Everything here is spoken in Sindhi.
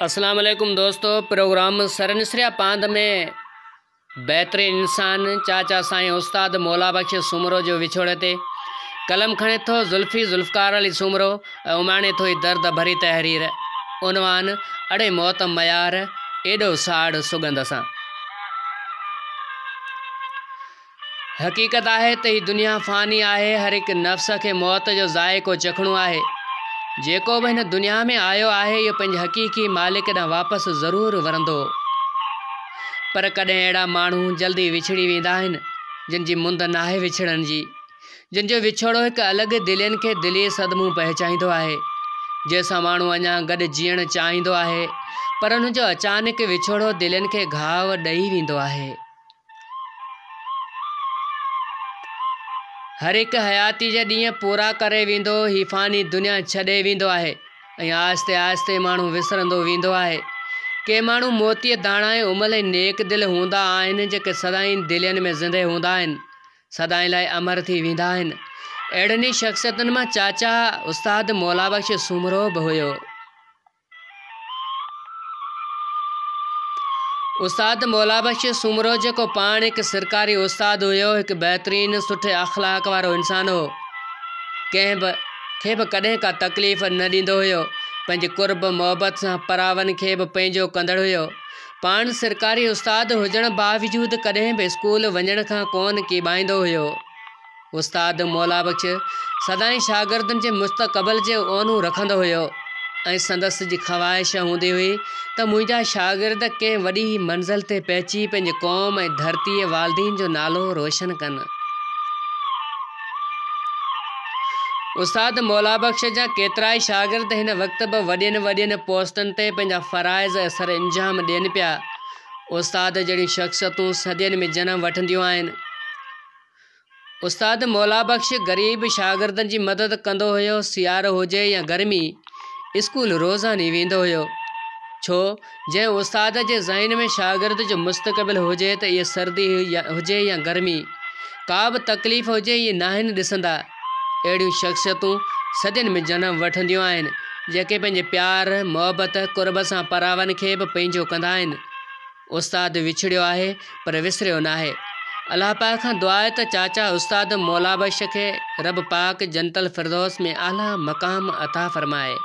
اسلام عليڪم دوستو پروگرام سرنسريا پاند ۾ بهترين انسان چاچا سائين استاد مولا بخش سومرو جو وڇوڙي تي قلم کڻي ٿو زلفي ذوالفقار علي سومرو ۽ اماڻي ٿو هي درد ڀري تحرير عنوان اڙي موت ميار ايڏو ساڙ سڳنڌ سان. حقيقت آهي ته هي دنيا فاني آهي، هر هڪ نفس کي موت جو ذائقو چکڻو آهي. جيڪو به هن دنيا ۾ آيو آهي، اهو پنهنجي حقيقي مالڪ ڏانهن واپس ضرور ورندو. پر ڪڏهن اهڙا ماڻهو جلدي وڇڙي ويندا آهن، جن جي مند ناهي وڇڙڻ جي. جن جو وڇوڙو هڪ الڳ دلين کي دلي صدمو پهچائيندو آهي. جنهن سان ماڻهو اڃا گڏ جيئڻ چاهيندو آهي، پر ان جو اچانڪ وڇوڙو دلين کي گهاء ڏئي ويندو آهي. هر هڪ حياتي جا ڏينهن پورا ڪري ويندو، هي فاني دنيا ڇڏي ويندو آهي ۽ آهستي آهستي ماڻهو وسرندو ويندو آهي. ڪي ماڻهو موتيء داڻا ۽ املهه ۽ نيڪ دل هوندا آهن، جيڪي سدائين دلين ۾ زنده هوندا آهن، سدائين لاء امر ٿي ويندا آهن. اهڙن ئي شخصيتن مان چاچا استاد مولابخش سومرو به هيو. استاد مولابخش سومرو جيڪو پاڻ هڪ سرڪاري استاد هيو، هڪ بهترين سٺي اخلاق وارو انسان هو. ڪنهن به کي به ڪڏهن ڪا تڪليف نه ڏيندو هيو. پنهنجي قرب محبت سان پراون کي به پنهنجو ڪندڙ هيو. پاڻ سرڪاري استاد هجڻ باوجود ڪڏهن به اسڪول وڃڻ کان ڪونه ڪيٻائيندو هيو. استاد مولا بخش سدائين شاگردن جي مستقبل جي اونو رکندو هيو ۽ سندس جي خواهش هوندي هئي ته منهنجا شاگرد ڪنهن وڏي منزل تي پهچي پنهنجي قوم ۽ ڌرتيء والدين جو نالو روشن ڪن. استاد مولا بخش جا ڪيترائي شاگرد هن وقت به وڏين وڏين پوسٽن تي پنهنجا فرائض سر انجام ڏين پيا. استاد جهڙيون شخصيتون صدين ۾ جنم وٺنديون آهن. استاد مولابخش غريب شاگردن جي مدد ڪندو هيو، سيارو هجي يا گرمي، اسڪول روزاني ويندو هيو. ڇو جنهن استاد جي ذهن ۾ شاگرد جو مستقبل هجي ته اهي سردي هجي يا گرمي، ڪا به تڪليف هجي اهي ناهن ڏسندا. اهڙيون شخصيتون صدين ۾ جنم وٺنديون آهن، جيڪي پنهنجي پيار، محبت، قرب سان پراون کي به پنهنجو ڪندا آهن. استاد وڇڙيو آهي پر وسريو ناهي. الله پاڪ کان دعا آهي ته چاچا استاد مولابخش کي رب پاڪ جنت الفردوس ۾ اعليٰ مقام عطا فرمائي.